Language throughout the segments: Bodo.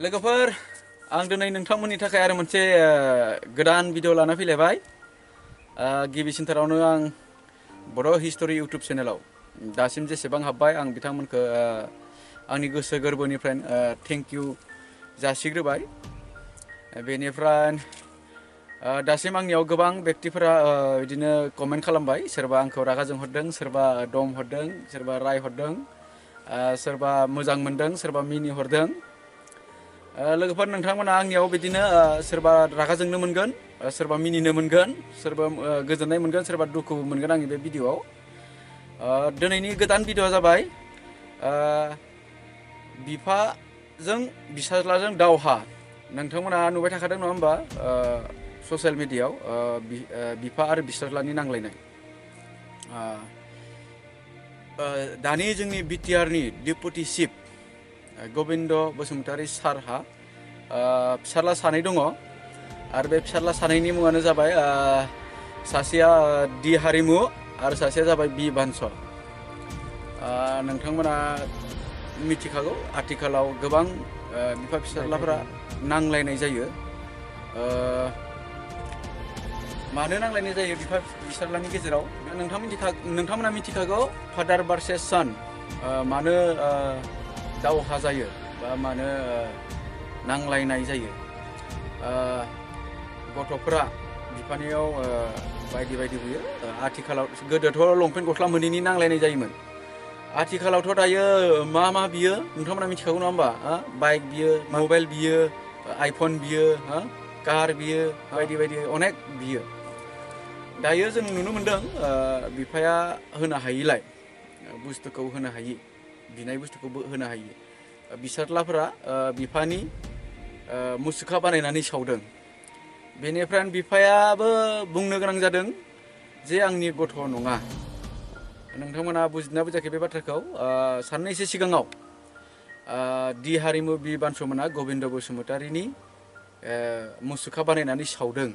लोगोफोर आं दिनै नोंथांमोननि थाखाय आरो मोनसे गोदान भिडिअ लाना फैलायबाय। गिबिसिनथारावनो आं बर' हिस्टरि इउटुब चेनेलाव दासिम जेसेबां हाबबाय आं बिथांमोनखौ आंनि गोसो गोरबोनिफ्राय थेंक इउ जासिग्रोबाय। बेनिफ्राय दासिम आंनियाव गोबां व्यक्तिफोरा बिदिनो कमेन्ट खालामबाय। सोरबा आंखौ रागा जोंहरदों, सोरबा दम हरदों, सोरबा राय हरदों, सोरबा मोजां मोनदों, सोरबा मिनि हरदों। लोगोफोर नोंथांमोना आंनियाव बिदिनो सोरबा रागा जोंनो मोनगोन, सोरबा मिनिनो मोनगोन, सोरबा गोजोननाय मोनगोन, सोरबा दुखु मोनगोन आंनि बे भिडिअआव। दिनैनि गोदान भिडिअआ जाबाय बिफाजों बिसाज्लाजों दावहा। नोंथांमोना नुबाय थाखादों नङा होमबा ससियेल मिडियायाव बिफा आरो बिसाज्लानि नांलायनाय। दानि जोंनि बिटिआरनि डेपुटि चिफ गबिन्द बसुमतारी सारहा फिसाज्ला सानै दङ आरो बे फिसाज्ला सानैनि मुङानो जाबाय सासेया डि हारिमु आरो सासेया जाबाय बि बानस। नोंथांमोना मिथिखागौ आथिखालाव गोबां बिफा फिसाज्लाफोरा नांलायनाय जायो। मानो नांलायनाय जायो बिफा फिसाज्लानि गेजेराव नोंथांमोना मिथिखागौ फादार भार्सेस सन मानो दावहा जायो बा मानो नांलायनाय जायो। गथ'फोरा बिफानियाव बायदि बायदि बुयो। आथिखालाव गोदोथ' लंपेन्ट गस्ला मोनैनि नांलायनाय जायोमोन। आथिखालावथ' दायो मा मा बियो नोंथांमोना मिथिखागौ नङा होमबा? बाइक बियो, मबाइल बियो, आइफन बियो, कार बियो, बायदि बायदि अनेक बियो। दायो जों नुनो मोनदों बिफाया होनो हायिलाय बुस्थुखौ होनो हायि, बिनाय बुस्थुखौबो होनो हायि बिसाज्लाफोरा बिफानि मुसुखा बानायनानै सावदों। बेनिफ्राय बिफायाबो बुंनो गोनां जादों जे आंनि गथ' नङा। नोंथांमोना बुजिना बुजियाखै बे बाथ्राखौ? साननैसो सिगाङाव डि हारिमु बि बानसमोना गबिन्द बसुमतारीनि मुसुखा बानायनानै सावदों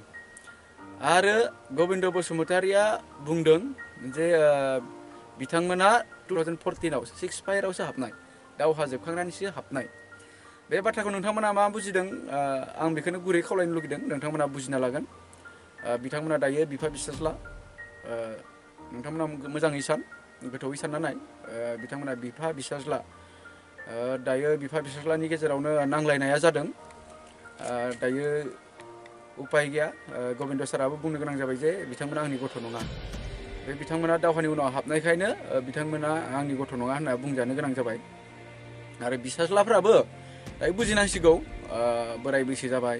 आरो गबिन्द बसुमतारीया बुंदों जे बिथांमोना 2014आव 6 फायारावसो हाबनाय, दावहा जोबखांनानैसो हाबनाय। बे बाथ्राखौ नोंथांमोना मा बुजिदों? आं बेखौनो गुरै खावलायनो लुगैदों नोंथांमोना बुजिना लागोन। बिथांमोना दायो बिफा बिसाज्ला, नोंथांमोना मोजाङै सान, गोथौयै सानना नाय। बिथांमोना बिफा बिसाज्ला, दायो बिफा बिसाज्लानि गेजेरावनो नांलायनाया जादों। दायो उपाय गैया, गबिन्द साराबो बुंनो गोनां जाबाय जे बिथांमोना आंनि गथ' नङा। बे बिथांमोना दावहानि उनाव हाबनायखायनो बिथांमोना आंनि गथ' नङा होनना बुंजानो गोनां जाबाय। आरो बिसाज्लाफ्राबो दायो बुजिनांसिगौ, बोराय बैसो जाबाय,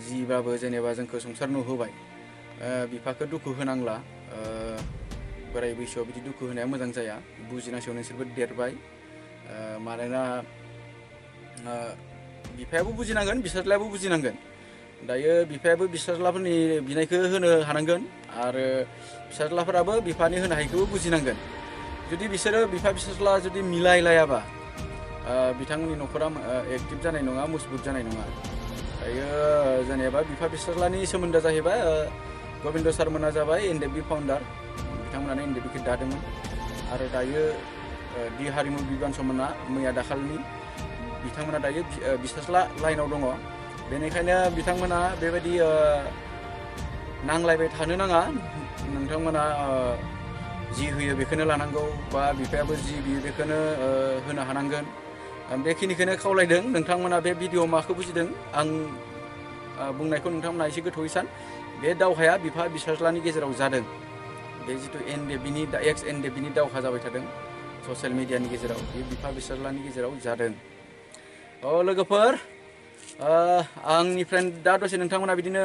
जिबाबो जेनेबा जोंखौ संसार नुहोबाय, बिफाखौ दुखु होनांला। बोराय बैसोआव बिदि दुखु होनाया मोजां जाया। बुजिनांसिगौ, नोंसोरबो देरबाय। मानोना बिफायाबो बुजिनांगोन, बिसाज्लायाबो बुजिनांगोन। दायो बिफायाबो बिसाज्लाफोरनि बिनायखौ होनो हानांगोन आरो फिसाज्लाफोराबो बिफानि होनो हायिखौबो बुजिनांगोन। जुदि बिसोरो बिफा बिसाज्ला जुदि मिलायलायाबा बिथांमोननि न'खरा एक्टिभ जानाय नङा, मजबुत जानाय नङा। दायो जेनेबा बिफा बिसाज्लानि सोमोन्दोआ जाहैबाय गबिन्द सारमोना जाबाय एनडेबि फाउन्डार, बिथांमोनानो एनडेबिखौ दादोंमोन। आरो दायो डि हारिमु बि बानसमोना मैया दाखालिनि बिथांमोना दायो बिसाज्ला लाइनाव दङ। बेनिखायनो बिथांमोना बेबायदि नांलायबाय थानो नाङा। नोंथांमोना जि होयो बेखौनो लानांगौ, बा बिफायाबो जि बियो बेखौनो होनो हानांगोन। बेखिनिखौनो खावलायदों। नोंथांमोना बे भिडिअ माखौ बुजिदों आं बुंनायखौ नोंथांमोना एसे गोथौयै सान। बे दावहाया बिफा बिसाज्लानि गेजेराव जादों। बे जिथु एनडेबिनि एक्स एनडेबिनि दावहा जाबाय थादों ससियेल मिडियानि गेजेराव, बे बिफा बिसाज्लानि गेजेराव जादों। लोगोफोर, आंनिफ्राय दा दसे नोंथांमोना बिदिनो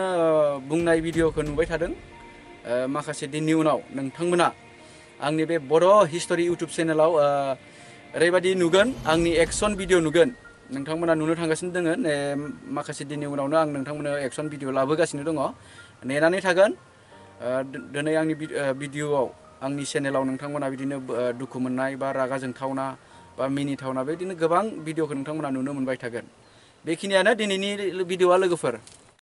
बुंनाय भिडिअखौ नुबाय थादों। माखासे दिननि उनाव नोंथांमोना आंनि बे बर' हिस्टरि इउटुब चेनेलाव ओरैबायदि नुगोन, आंनि एक्सन भिडिअ नुगोन। नोंथांमोना नुनो थांगासिनो दोङो। माखासे दिननि उनावनो आं नोंथांमोननो एक्सन भिडिअ लाबोगासिनो दङ। नेनानै थागोन। दिनै आंनि भिडिअआव, आंनि चेनेलाव नोंथांमोना बिदिनो दुखु मोननाय बा रागा जोंथावना बा मिनिथावना बेबायदिनो गोबां भिडिअखौ नोंथांमोना नुनो मोनबाय थागोन। बेखिनियानो दिनैनि भिडिअआ लोगोफोर।